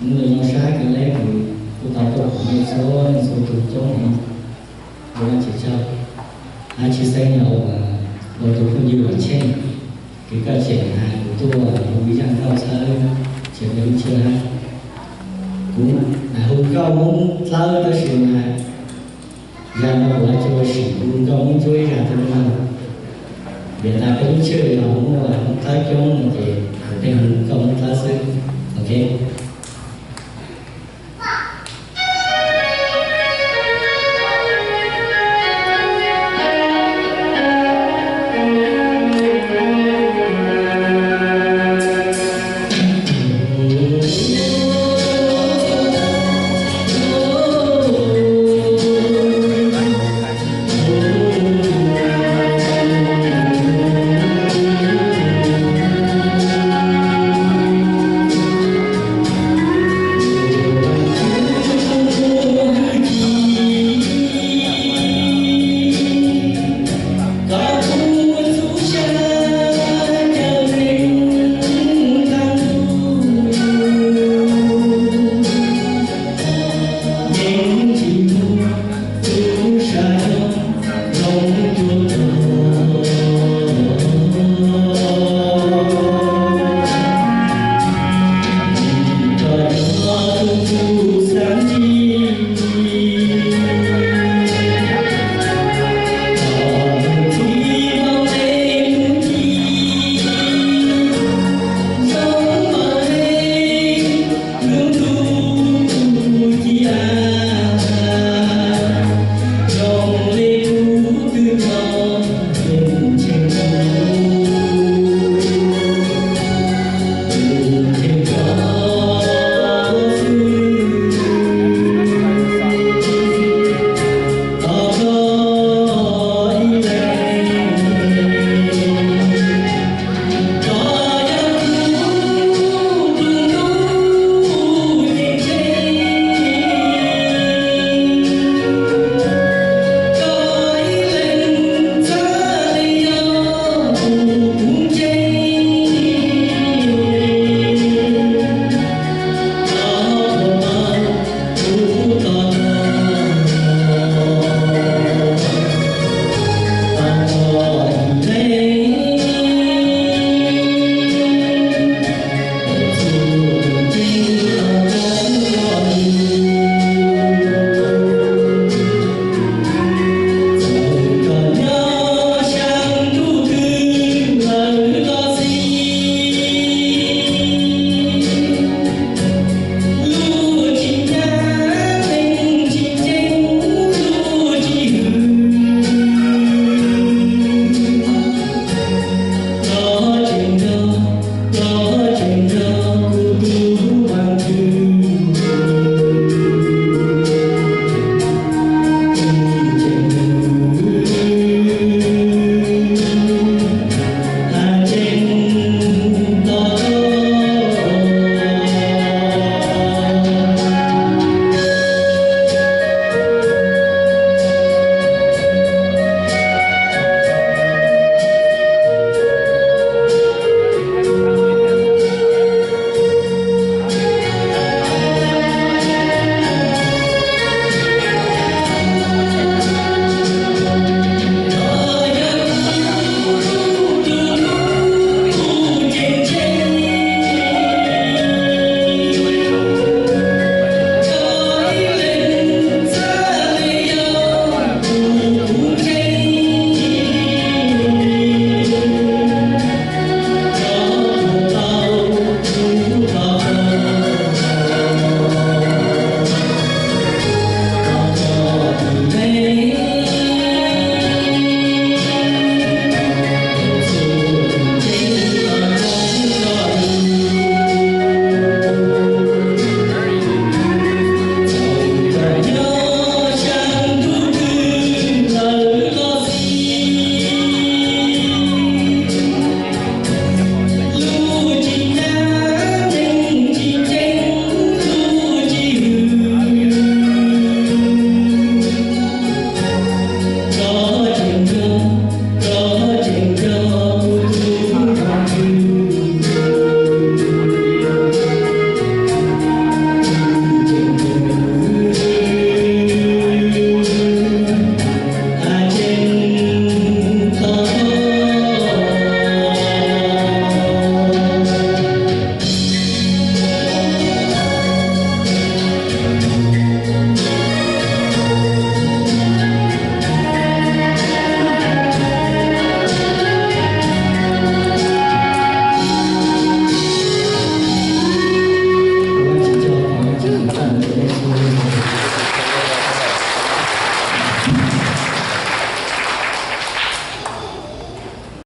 Hnub no zoo sab kawg le, kuv kuj tau tuaj pom nej txhua leej txhua tus coob heev, ua Vajtswv tsaug. Hab tshwj xeeb yog ua tus phooj ywg Vam Tsheej, kws koj tseem has kuv tuaj hu ib zaj nkauj txhawb tsev me lub tsheb hab. Kuv hu nkauj Hmoob txhawb tab sis mas zaj no kuv yuav tsis ua sim hu nkauj Hmoob tsuab ib zaj tug no. Vim tas peb lub tsheb yog muaj Hmoob txhawb coob no ces kuv pheej hu nkauj Hmoob txhawb xwb. Ok.